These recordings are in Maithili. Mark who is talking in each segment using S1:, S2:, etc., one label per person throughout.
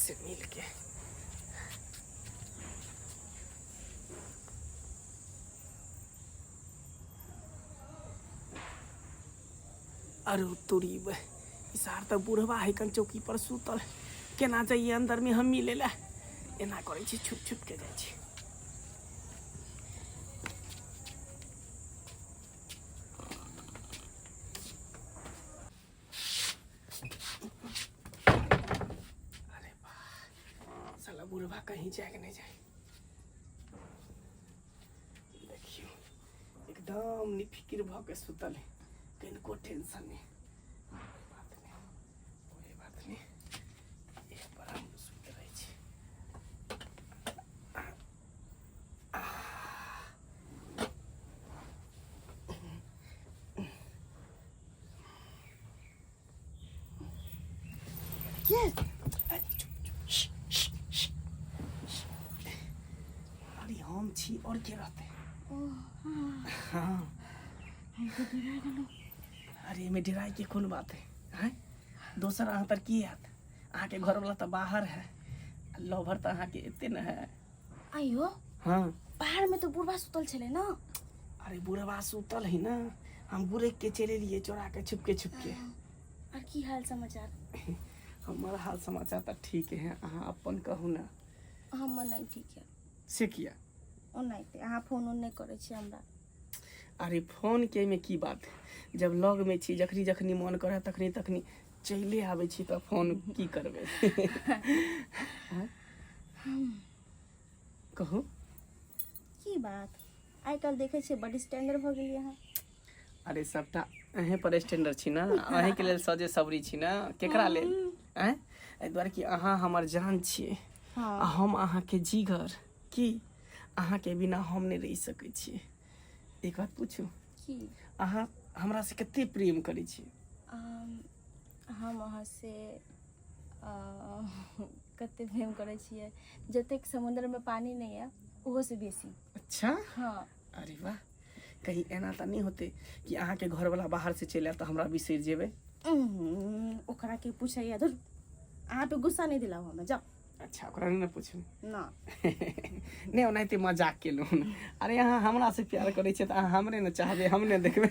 S1: से मिल के। अरे तोरी बे, ई सार तऽ बुढ़वा है कन चौकी पर सुतल, केना जाइए अंदर में हम मिले ला? एना करै छी, छुप छुप के जाइ छी। अरे वाह, साला बुढ़वा कहीं जाए के नहीं जाए। देखियो एकदम निफिकिर भऽ के सुतल है, कनिको टेंशन नहीं। कोई बात नहीं, कोई बात नहीं, एक पर हम सुति रहै छी। के अरे हम छी और के रहते? हाँ, अरे एहिमे डराय के कोन बात है? आँय, दोसर अहाँ तर की आयत? अहाँके घरवला तऽ बाहर है, लवर तऽ अहाँके एते ने है।
S2: आइयो।
S1: हाँ।
S2: बाहर में तो बुढ़वा सुतल छले ना।
S1: अरे बुढ़वा सुतल है ना, हम गुरक के चले लिए चोरा के छुपके छुपके।
S2: और की हाल समाचार?
S1: हमर हाल समाचार तऽ ठीक है, अहाँ अपन कहू ना।
S2: हमर नहीं ठीक है।
S1: से किया?
S2: ओनाहिते, अहाँ फोन उन नहीं करै छी हमरा।
S1: अरे फोन के में की बात है, जब लग में छी जखनी जखनी मन करे तखनी तखनी चले आबै छी, तऽ फोन की करबै? हाँ? कहू।
S2: की बात, आइ काल्हि देखै छियै बड स्टैंडर्ड भऽ गेलियै अहाँ।
S1: अरे सबटा अहें पर स्टैंडर्ड छी ना, अहें के लेल सजे सबरी छी ना, केकरा लेल? आँय, एहि दुआरे कि अहाँ हमर जान छियै। आ हम अहाँके जिगर, की अहाँके बिना हम नहि रहि सकै छियै। एक बात पूछू?
S2: की?
S1: अहाँ हमरा से कते प्रेम करै छी?
S2: हम अहाँ से कते प्रेम करै छियै, जतेक समुद्रमे पानि नहि यऽ ओहो से बेसी।
S1: अच्छा।
S2: हाँ।
S1: अरे वाह, कहीं एना तऽ नहि होते कि अहाँके घरवला बाहर से चलि आयत तऽ हमरा बिसरि जेबै?
S2: ओकरा के पूछैया? धुर, अहाँ पे गुस्सा नहि दिलाउ हमरा, जाउ।
S1: अच्छा, ओकरा नहि ने पूछू?
S2: ना।
S1: नहि, ओनाहिते मजाक केलहुँ। अरे अहाँ हमरा से प्यार करै छियै तऽ अहाँ हमरे ने चाहबै, हम ने देखबै।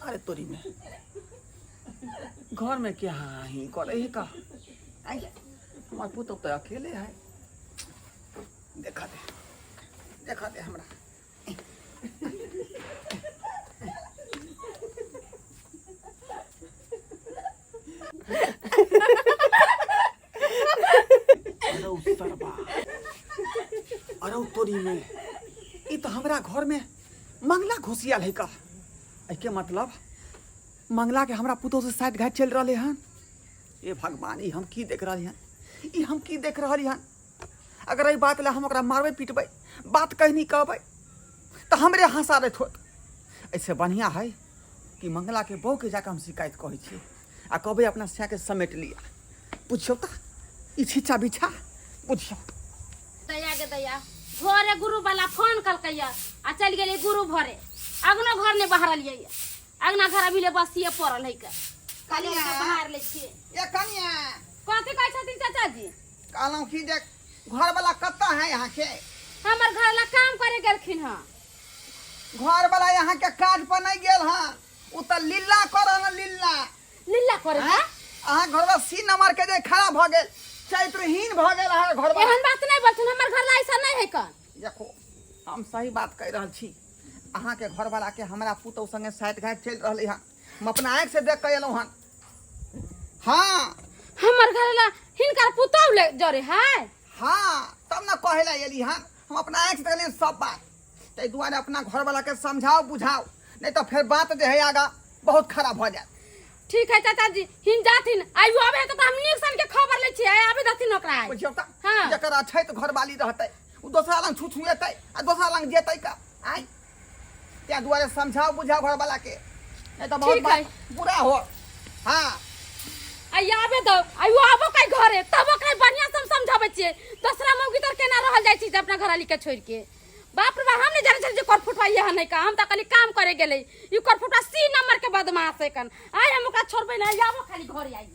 S3: अरे तोरी में घर में क्या ही करे है का? आई हमार पुतोह तो अकेले है। देखा दे, देखा दे हमरा। अरे उ सरबा, अरे उ तोरी में ई तो हमरा घर में मंगला घुसियाल है का? एके मतलब मंगला के हमरा पुतोह से साइड घाट चल रहा हन। ए भगवान, ई हम की देख रहली हन? ई हम की देख रहली हन? अगर एहि बात ला हम ओकरा मारबै पीटबै, बात कहीं नहीं कहबै तऽ हमरे हंसा दैत होत। एहिसँ बढ़िआँ है कि मंगला के बहू के जाके हम शिकायत कहै छियै आ कहबै अपना सैया के समेट लिया। बुझियौ तऽ ई छिच्चा बिछा बुझियौ।
S4: दया के दया, भोरे गुरु वाला फोन कलकैया आ चल गेली गुरु भरे। अगनो घर नहीं बहरलियै, अगना घर अभी ले बसिए पड़ल है के खाली
S3: कनिया।
S4: हम बहार ले छियै।
S3: ए कनिया।
S4: कथी कहै छथिन चाचा जी?
S3: कहलहुँ कि जे घर वाला कतऽ है यहाँ के?
S4: हमर घर ला काम करे गेलखिन हँ।
S3: घर वाला यहाँ के काज पर नहीं गेल हँ, उ तऽ लीला करऽ न लीला।
S4: लीला करे?
S3: आँय? अहाँ घर वाला सी नंबर के जे खराब भऽ गेल, चरित्रहीन भऽ गेल अहाँ घर वाला।
S4: एहन बात नहीं बोलथुन, हमर घर ला ऐसा नहीं है कन।
S3: देखो, हम सही बात कहि रहल छी। अहाँके घरवाला के हमरा पुतहु संगे साठि घाट चलि रहलै हँ, हम अपना आँखि से देख के एलहुँ हन। हाँ।
S4: हमर घर ला हिनकर पुतहु ले जरे है?
S3: हाँ, तब न कहै ला एली हन। हम अपना आँखि से देखलियनि सब बात। ताहि दुआरे अपना घरवाला के समझाओ बुझाओ, नहीं तो फिर बात जे है आगा बहुत खराब हो जाए।
S4: ठीक है चाचा जी, हिन जाथिन आइयो आबे तो हम नीक सन के खबर ले छियै, आबे दथिन ओकरा आइ।
S3: बुझियौ तऽ।
S4: हाँ।
S3: जकर अछैत घरवाली रहतै ओ दोसरा लग छुछुएतै आ दोसरा लग जेतै का? आइ ताहि दुआरे समझाओ बुझाओ घरवाला के, नहीं तो बहुत
S4: ठीक है।
S3: बात बुरा हो। हाँ।
S4: आ आबे दो आ उ आबो कै घरे तब ओकरा बढ़िया से हम समझाबै छियै दोसरा मौगी तर केना रहल जाइ छी जे अपना घरवाली के छोड़ि के बाप रे बाप हम नहीं जानै छलियै जे करफुटवा इहे नहि का हम तऽ खाली काम करे गेलै ई करफुटवा सी नंबर के बदमाश है कन आइ हम ओकरा छोड़बै नहि आबो खाली घरे आई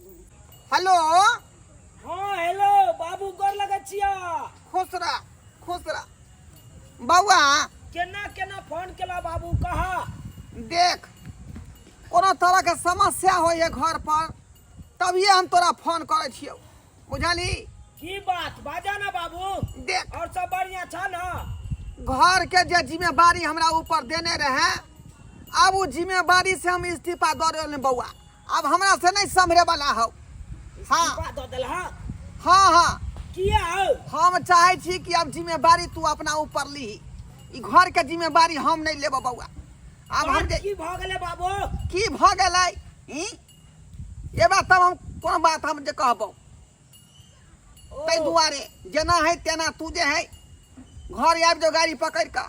S3: हेलो
S5: हाँ हेलो बाबू गोर लगै छिया
S3: खुश रह खुश रह बौआ
S5: केना केना फोन केला बाबू कहा
S3: देख कोनो तरहके समस्या होइए घर पर तभिए हम तोरा फोन करै छियौ बुझली
S5: की बात बाजा ना बाबू
S3: देख
S5: और सब बढ़िया छ ना
S3: घर के जे जिम्मेवारी हमरा ऊपर देने रहे अब उ जिम्मेवारी से हम इस्तीफा दऽ रहल बौआ अब हमरा से नहीं सम्हरे वाला हौ हाँ
S5: इस्तीफा दऽ देलहा
S3: हाँ हाँ
S5: किया हौ
S3: हम चाहे छी कि अब जिम्मेवारी तू अपना ऊपर लीही ई घर के जिम्मेवारी हम नहीं लेबो बौआ आब हम
S5: बात
S3: जे
S5: की भऽ गेलै बाबू
S3: की भऽ गेलै ई ये बात तब हम कोनो बात हम जे कहबो ताहि दुआरे जेना है तेना तू जे है घर आबि जो गाड़ी पकड़ि कऽ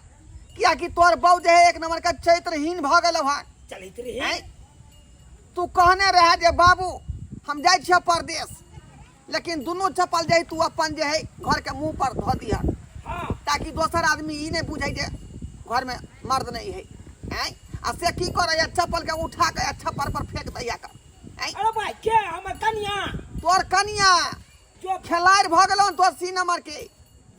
S3: कियाकि तोहर बहू जे है एक नंबर के चरित्रहीन भऽ गेलौ हन
S5: चलैत रही
S3: आँय? तू कहने रहे जे बाबू हम जाइ छियै परदेश लेकिन दुनू चप्पल जे है तू अपन जे है घर के मुंह पर धऽ दिहक
S5: हाँ
S3: ताकि दोसर आदमी ई नहि बुझै जे घर में मर्द नहीं है आँय? आ से की करैया चप्पल के उठा के आ छप्पर पर फेंक दैया का आँय?
S5: अरे भाई के हमर कनिया
S3: तोर कनिया
S5: जो
S3: खेलाड़ि भऽ गेलौ तोर सी नंबर के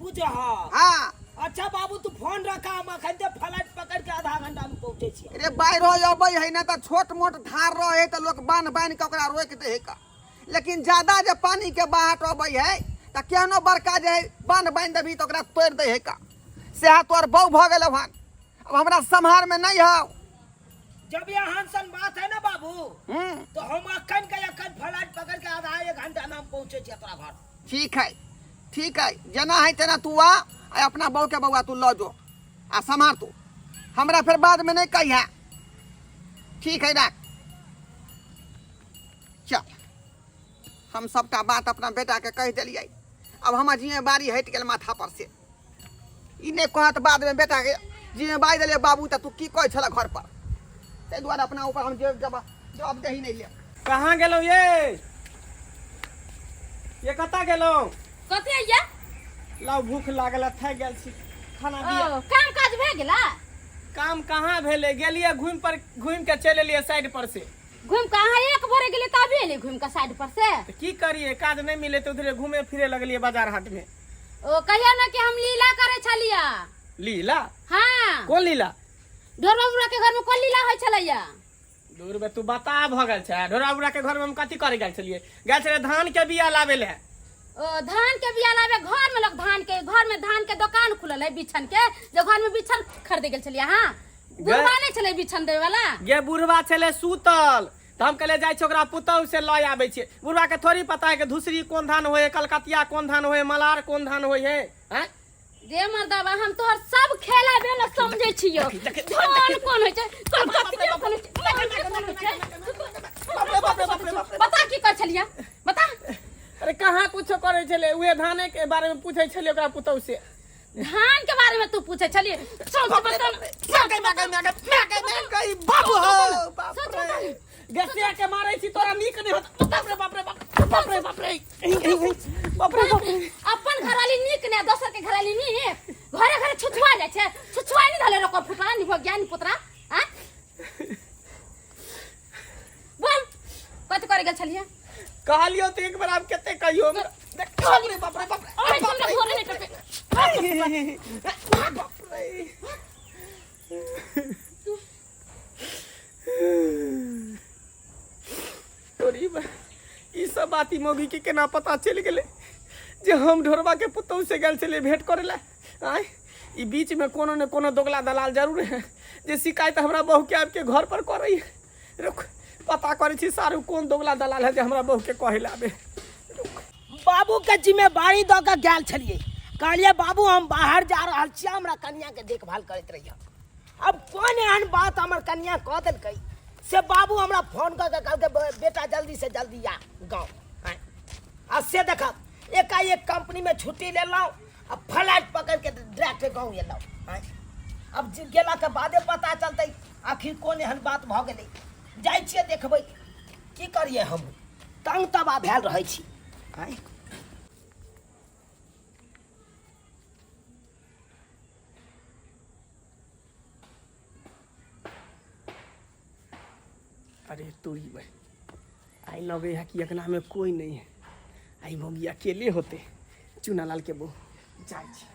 S5: बुझ
S3: हाँ
S5: अच्छा बाबू तू फोन रखा हम अखन ते फ्लाइट पकड़ के आधा घंटा में पहुंचे छी
S3: रे बाढ़ि अबै है ना तऽ छोट मोट धार रहे तऽ लोक बान्ह बान्हि के ओकरा रोकि दै है का लेकिन ज्यादा जे पानी के बाहट अबै है तऽ केहनो बड़का जे है बान्ह बान्हि देबही तऽ ओकरा तोड़ि दै है का सएह तोहर बहू भऽ गेलौ हन अब हमरा सम्हार में नहीं हौ
S5: जब यहाँ सन बात है ना बाबू तो हम अखन के अखन फ्लाइट पकड़ के आधा एक घंटा में हम पहुंचे छी तोरा घर
S3: ठीक है ठीक है जेना है तेना तू आ आ अपना बहू के बउआ तू लऽ जो आ सम्हार तू हमरा फेर बाद में नहीं कहिया ठीक है राख चल हम सबटा बात अपना बेटा के कहि देलियै अब हमर जिम्मेवारी हटि गेल माथा पर से ई नहि कहत बाद में बेटा के जिम्मेवारी देलियै बाबू तऽ तू की कहै छल घर पर ताहि दुआरे अपना ऊपर हम जवाबदेही नहि लेब
S1: कहाँ गेलहुँ ये ये कतऽ गेलहुँ
S4: कथी आइया
S1: लाउ भूख लागल है, थाकि गेल छी खाना दिअ
S4: ओ काम काज भए गेला
S1: काम कहाँ भेलै गेलियै घुमि पर घुमि के चलि एलियै साइड पर से
S4: घुमि कऽ अहाँ एक भोरे गेलियै तभी एलियै घुमि कऽ साइड पर से
S1: तऽ की करियै काज नहि मिलै तऽ उधरे घूमे फिरे लगलियै बाजार हाट में
S4: ओ कहिया ना कि हम लीला करे छलियै
S1: लीला
S4: हाँ
S1: कोन लीला
S4: ढोरबा बुढ़ा के घर में कोन लीला होइ छलैया
S1: दूर बे तू बता भऽ गेल छै ढोरा बुढ़ा के घर में हम कथी करे गेल छलियै गेल छलियै धान के बिया लाबे ले
S4: ओ धान के बिया लाबे घर में लोग धान के घर में धान के दुकान खुलल है बिछन के जो घर में बिछन खरीदे गेल छलियै हाँ बुढ़वा नहीं छलै बिछन देवे वाला
S1: गे बुढ़वा छलै सुतल तऽ हम कहलियै जाइ छियै ओकरा पुतहु से लऽ आबै छियै बुढ़वा के थोड़ी पता है कि धुसरी कोन धान होइ है कलकतिया कोन धान होइ है मलार कोन धान होइ है आँय
S4: रे मर्दाबा हम तोहर सब खेला बेला समझै छियौ कोन कोन होइ छै कलकतिया कोन होइ छै मलार कोन होइ छै बता की कर छलियै बता
S1: अरे कहाँ कुछो करै छलै उहे धाने के बारे में पूछै छलियै ओकरा पुतहु से
S4: धान के बारे में तू पूछे छलिए सोच बता
S1: बाबू हो बाप
S4: सोच
S1: रे
S4: बता
S1: गसिया के मारै छी तोरा नीक नहि होत बाप रे बाप रे बाप रे बाप रे बाप रे बाप रे
S4: अपन घरवाली नीक ने दोसर के घरवाली नीक घरे घरे छुछुआ जाइ छै छुछुआ नहीं धले रोको फुटवा नहीं भो ज्ञान पुतरा आ बोल कथि करे गेल छलिए
S1: कहलियो तऽ एक बेर आब कते कहियो हमरा देख, बाप रे बाप रे बाप रे
S4: अरे हमरा घरे नहीं करते
S1: बाप रे तोरी बा ई सब बात ई मौगी के केना पता चलि गेलै जे हम ढोरबा के पुतहु से गेल छलियै भेंट करै लए आँय ई बीच में कोनो ने कोनो दोगला दलाल जरूर है जे शिकायत हमरा बहू के आबि के घर पर करै रुक पता करै छी सारू कोन दोगला दलाल है जे हमरा बहू के कहै लए आबे
S5: बाबूके जिम्मेवारी दऽ कऽ गेल छलियै कहलियै बाबू हम बाहर जा रहल छियै हमरा कनियाके देखभाल करैत रहियै अब कोन एहन बात हमर कनिया कऽ देलकै से बाबू हमरा फोन कऽ के कहलकै बेटा जल्दी से जल्दी आ गाँव आँय। आ से देखब एकाएक कंपनीमे छुट्टी लेलहुँ आ फ्लाइट पकड़ि के डायरेक्ट गाँव एलहुँ आँय। अब गेलाके बादे पता चलतै आखिर कोन एहन बात भऽ गेलै जाइ छियै देखबै की करियै हम तंग तबाह भेल रहै छी। आँय,
S1: अरे तोरी भाई, आई लगे है कि अंगना में कोई नहीं है, आई भोगी अकेले होते चुनालाल के बहू। जाइ छी।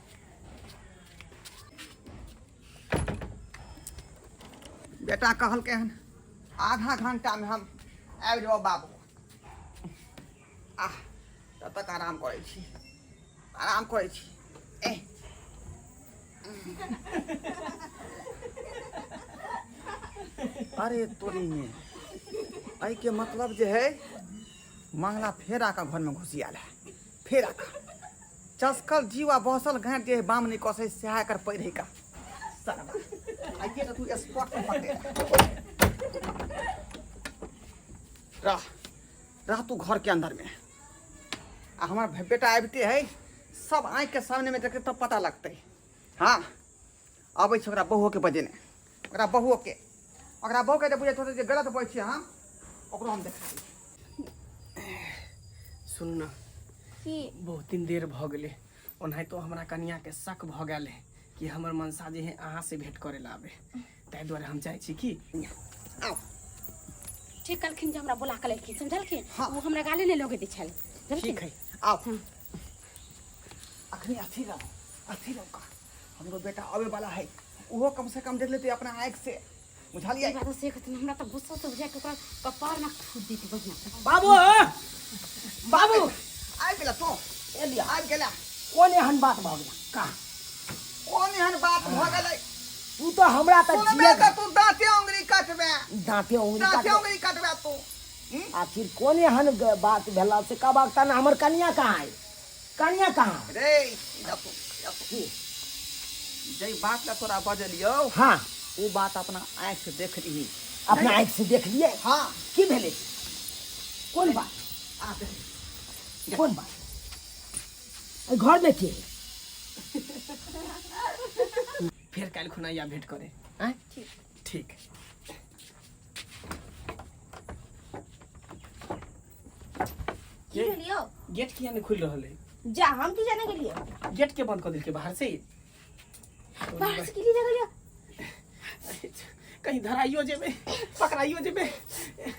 S3: बेटा कहलकै हन आधा घंटा में हम आबि जेबौ बाबू। आह, तब तक आराम करै छी, आराम करै छी। एह, अरे तोरी में एहिके मतलब जे है मंगला फेर आके घर में घुसि आयल है, फेर आके चसकल जीव आ बसल घाट जे है बाम नहीं कसै सएह एकर पैर है का सरबा। आइए तऽ तू स्पॉट पर पकड़े रह रह तू घर के अंदर में। आ हमर बेटा आबिते है सब आँखि के सामने में देखते तब पता लगतै। हाँ, अबै छै ओकरा बहुओके बजेने, ओकरा बहुओके, ओकरा बहुके जे बुझैत होतै जे गलत बजै छियै हम, ओकरो हम देखा दै छी।
S1: सुनू ने
S2: की?
S1: बहुत दिन देर भऽ गेलै, ओनाहितो हमरा कनियाके शक भऽ गेल है कि हमर मनसा जे है अहाँ से भेंट करे ला आबे, ताहि दुआरे हम जाइ छी कि
S3: आउ।
S4: ठीक कहलखिन जे हमरा बुला के लेलखिन, समझलखिन?
S3: हाँ।
S4: ओ हमरा गाली नहि लगै दै छल।
S3: ठीक है, आउ। अखनी अथी रहो, अथी रहो का हमरो बेटा आवे वाला है, ओहो कम से कम देख लेते अपना आँख से, बुझलियै?
S4: ई बात से कहथिन, हमरा तऽ गुस्सा से बुझाय के ओकरा कपार में फूट देती बढ़िया से।
S5: बाबू, बाबू
S3: आबि गेला तू?
S5: एलिया।
S3: आबि गेला।
S5: कोन एहन बात भऽ गेला का?
S3: कोन एहन बात भऽ गेलै?
S5: तू तऽ हमरा तऽ
S3: सुनबे
S5: जियत
S3: तऽ तू दाँते अंगुरी काटबे,
S5: दाँते उंगली
S3: दाँते
S5: काटबे।
S3: अंगुरी काटबे तू।
S5: आखिर कोन एहन बात भेला से कहबाक तहन? हमर कनिया कहाँ है? कनिया कहाँ है?
S3: रे इधर तू, इधर तू।
S5: की?
S3: जै बात ला तोरा बजलियौ,
S5: हाँ,
S3: ओ बात अपना आँखि से देख लीही।
S5: अपना आँखि से देख लिए?
S3: हाँ।
S5: की भेलै? कोन बात?
S3: आ देख।
S5: कोन बात? एहि घर में के है?
S1: फेर काल्हि खुना या भेंट करे। आँय, ठीक।
S2: की भेलियो?
S1: गेट किया नहीं खुल रहल है?
S2: जा, हम की जाने गेलियो?
S1: गेट के बंद कर दिलके बाहर से।
S2: बाहर से की लगलियो?
S1: कहीं धराइयो जेबे, पकड़ाइयो जेबे।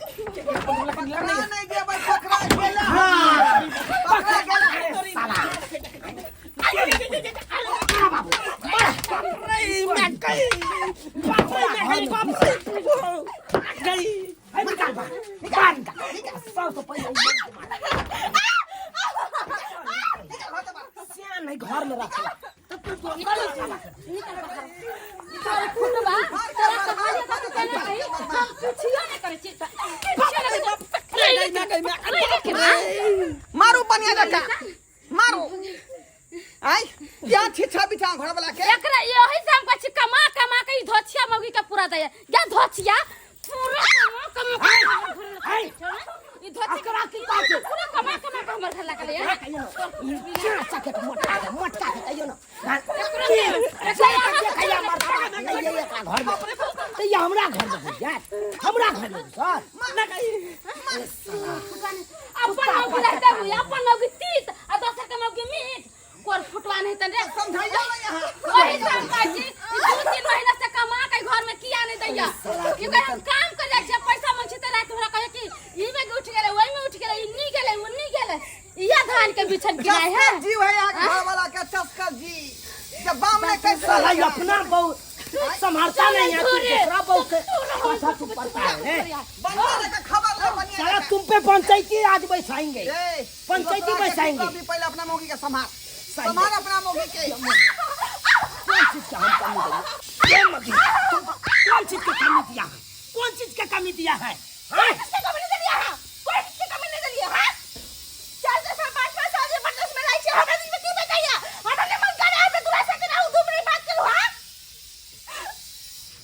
S3: पकड़ा नहीं जेबै, पकड़ा गेला, पकड़ा गेला।
S5: साला है, निकाल बाहर, निकाल, निकाल। सब तो पहिले ही मार। सियान नहीं घर में रखला
S4: निकल बाहर, निकल फुटबा। तोरा कहानी का तू केना कही, हम पुछियो नहि करै छी, पुछियो नहि करै छी।
S3: मारू बनिया जका मारू। आय क्या छिछा बिछा घर वाला के
S4: एकरा यही से हम कहै छी कमा कमा के ई धोछिया मौगी के पूरा दैया या धोछिया पूरा कमा कमा के हमर घर
S5: है।
S4: ई धोछिया
S5: एकरा की कहै छै?
S4: पूरा कमा कमा के हमर घर लागल या।
S5: चाचा के मोटका के, मोटका के कहियो न घर में तऽ ई हमरा घर में घुसि जायत, हमरा घर में घुसत।
S4: अपन मौगी रहते हुए अपन मौगी तीत आ दोसर के मौगी मीठ, कोर फुटवा नहीं तन रे।
S3: समझाइयो ना यहाँ।
S4: वही से हम कहै छी, ई 2-3 महीना से कमा के घर में किया नहीं दैया। ई कहे हम काम कर जाइ छियै, पैसा मांग छी तऽ राति हमरा कहे कि ई में उठ गेलै, ओहि में उठ गेलै, ई नी गेलै, ओ नी गेलै, इया धान के बिछन गिराय है।
S3: चस्कल जीव है यहाँ के घर वाला के, चस्कल जी जब बाम ने कैसे
S5: साला ई अपना बहु संभालता नहीं है, तू दूसरा बहु के पाछा तू पड़ता है।
S3: बनिया के खबर ले, बनिया
S5: साला
S3: के।
S5: तुम पे पंचायती आज बैठाएंगे,
S3: ए,
S5: पंचायती
S3: दूसरा के
S5: बैठाएंगे।
S3: तू अभी पहले अपना मौगी के संभाल, संभाल अपना मौगी के।
S5: कौन चीज का हम कमी दिया? ये मगी, तुम कौन चीज का कमी दिया है? कौन चीज का कमी दिया है? हाँ?
S2: किसके कमी नहीं दिया है? कोई किसके कमी नहीं दिया है? 4-4 साल, 5-5 साल से बर्दाश्त में रही छी, हमरा दिन में की बताइए? हमरा नहीं मन करे, हमरा दूल्हा साथे रहू, 2 मिनट बात करू, हाँ?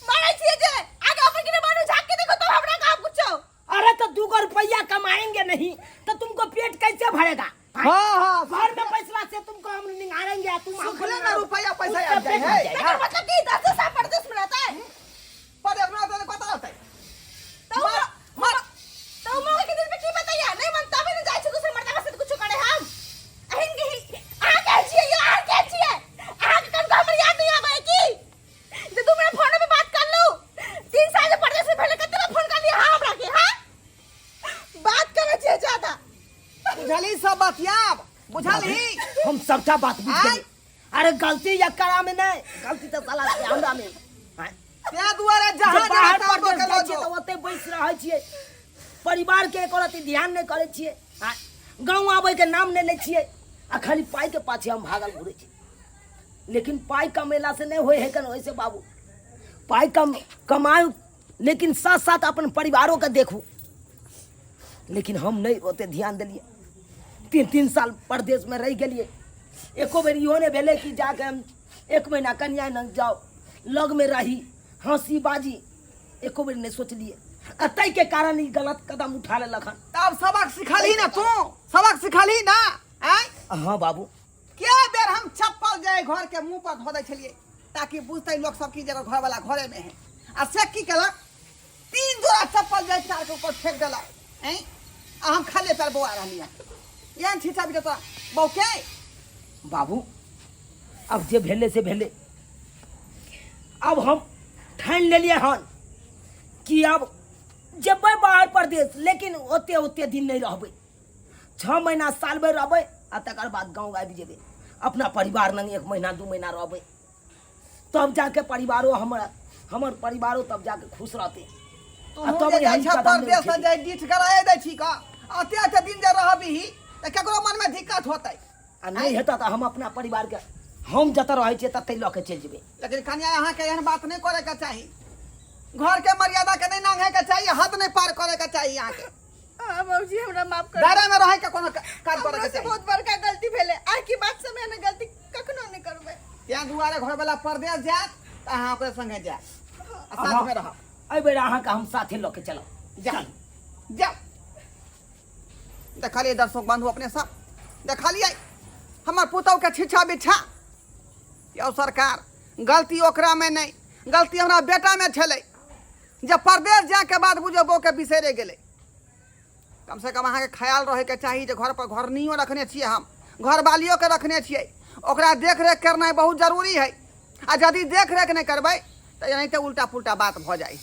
S2: मारै छियै जे आगे अपन के मारू, झाँक के देखो तो हमरा का पूछो।
S5: अरे तो 2 गो रुपया कमाएंगे नहीं तो तुमको पेट कैसे भरेगा?
S3: हाँ, हाँ।
S5: घर में पैसा से तुमको हम निहारेंगे, तुम हमको
S3: सुखले ना रुपया पैसा
S5: उसका
S3: आ जाए
S5: पेट भर
S3: है।
S5: जाएगा।
S2: एकर मतलब की 10 साल परदेश में रहता है?
S3: पर अपना तो पता होता है।
S2: तो
S3: मार, मार।
S2: तो मौके के दिन में की बताइए? नहीं मनता
S3: बुझलही
S5: हम सबटा बात बुझ
S3: आँय?
S5: गेलियै। अरे गलती एकरा में नहीं, गलती तो साला के हमरा में। आँय?
S3: तें दुआरे
S5: जे
S3: जहाँ
S5: बाहर
S3: जहाँ ताबो
S5: परदेश
S3: के
S5: जाइ
S3: लऽ
S5: छियै
S3: जो
S5: तऽ ओतै बैस रहै छियै, परिवार के एको रत्ती ध्यान नहि करै छियै, आँय? गाँव आबै के नाम नहि लै छियै आ खाली पाइ के पाछे हम भागल घुरै छी। लेकिन पाइ कमेला से नहि होइ है कन ओहिसे बाबू, पाइ कम कमाउ लेकिन साथ साथ अपन परिवारो के देखू। लेकिन हम नहि ओते ध्यान देलियै, 3-3 साल परदेश में रहि गेलियै, एको बेर इहो नहि भेलै कि जाके हम 1 महीना कनिया लग जाउ, लग में रही, हँसी बाजी, एको बेर नहि सोचलियै। आ ताहिके कारण ई गलत कदम उठा लेलक हन।
S3: तब सबक सिखलही ने तू, सबक सिखलही ना? आँय?
S5: हाँ बाबू।
S3: के बेर हम चप्पल जाय घर के मुंह पर धो दै छलियै ताकि बुझतै लोक सब कि जे घर वाला घरे में है, आ से की केलक, 3 जोड़ा चप्पल जाय चार के ऊपर फेंक देलक। आँय? आ हम खाली पैर बौआ रहलियै एहन छीछा बिछा तोरा बौके।
S5: बाबू अब जे भेलै से भेलै, अब हम ठानि लेलियै हन कि अब जेबै बाहर परदेश, लेकिन ओते ओते दिन नहि रहबै, 6 महीना साल भरि रहबै आ तकर बाद गाँव आबि जेबै, अपना परिवार लग 1 महीना 2 महीना रहबै, तब जाके परिवारो हमर परिवारो तब जाके खुश रहतै।
S3: तू
S5: आ तब
S3: जे जाइ
S5: एहन
S3: छह
S5: कदम नहि
S3: परदेश
S5: उठेबै।
S3: जाय डीठ गराए दै छी का, अते अते दिन जे रहबही तऽ केकरो मनमे दिक्कत होतै।
S5: आ नहि हेतै तऽ हम अपना परिवारके हम जतऽ रहै छियै ततै लऽ के चलि जेबै।
S3: लेकिन कनिया अहाँके एहन बात नहि करैके चाही, घरके मर्यादाके नहि नांघैके चाही, हद नहि पार करैके चाही अहाँके।
S2: हाँ बाबूजी हमरा माफ कर।
S3: दायरा में रहे के कोनो काज करे
S2: हमरा
S3: के
S2: से
S3: चाही।
S2: बहुत बड़का गलती भेलै, आइ के बाद से हम एहन गलती कखनो नहि करबै।
S3: तें दुआरे घर वाला परदेश जायत तऽ अहाँ ओकरे संगे जायब आ साथ में रहब।
S5: एहि बेर अहाँके हम साथे लऽ के चलब।
S3: जा जा। देखलियै दर्शक बंधु अपने सब, देखलियै हमर पुतहु के छिछा बिछा। यौ सरकार, गलती ओकरा में नहीं, गलती हमरा बेटा में छलै जब परदेश जाके बाद बुझो बहू के बिसरे गेलै। कम से कम अहाँके ख्याल रहैके चाही जे घर पर घरनियो रखने छियै, हम घरवालियोके रखने छियै, ओकरा देख रेख करनाइ बहुत जरूरी है। आ यदि देख रेख नहि करबै तऽ एनाहिते उल्टा पुल्टा बात भऽ जाइ।